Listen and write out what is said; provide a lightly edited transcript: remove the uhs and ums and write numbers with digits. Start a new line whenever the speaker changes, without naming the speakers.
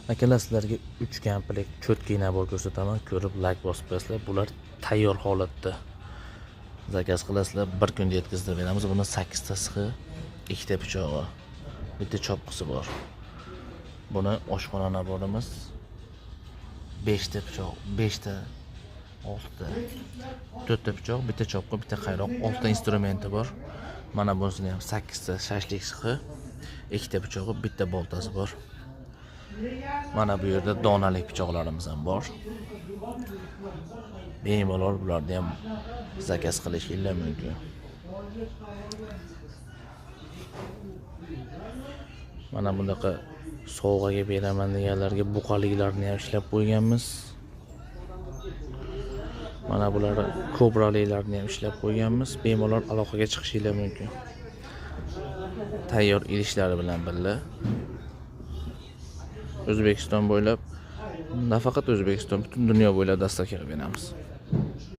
Akalar, sizlarga 3 komplekt cho'tki nabor ko'rsataman. Ko'rib like bosib qo'yasizlar. Bular tayyor holatda. Zakaz qilasizlar, bir kunda yetkazib beramiz. Buni 8 ta sixi, 2 ta pichog'i, bitta chopqisi bor. Buni oshxona naborimiz 5 ta pichoq, 5 ta, 6 ta, 4 ta pichoq, bitta chopqi, bitta qayroq, 6 ta instrumenti bor. Mana bunisini ham 8 ta shashlik sixi, 2 ta pichog'i, bitta boltasi bor. Mana bu yerda donalik pichoqlarimiz ham bor. Bemalol bularni ham zakaz qilishinglar mumkin. Mana bunaqa sovg'aga beraman deganlarga buqaliklarni ham ishlab qo'yganmiz. Mana bular kobraliklarni ham ishlab qo'yganmiz. Bemalol aloqaga chiqishinglar mumkin. Tayyor idishlari bilan birga O'zbekiston bo'ylab, nafaqat O'zbekiston, butun dunyo bo'ylab dastak qilib beramiz.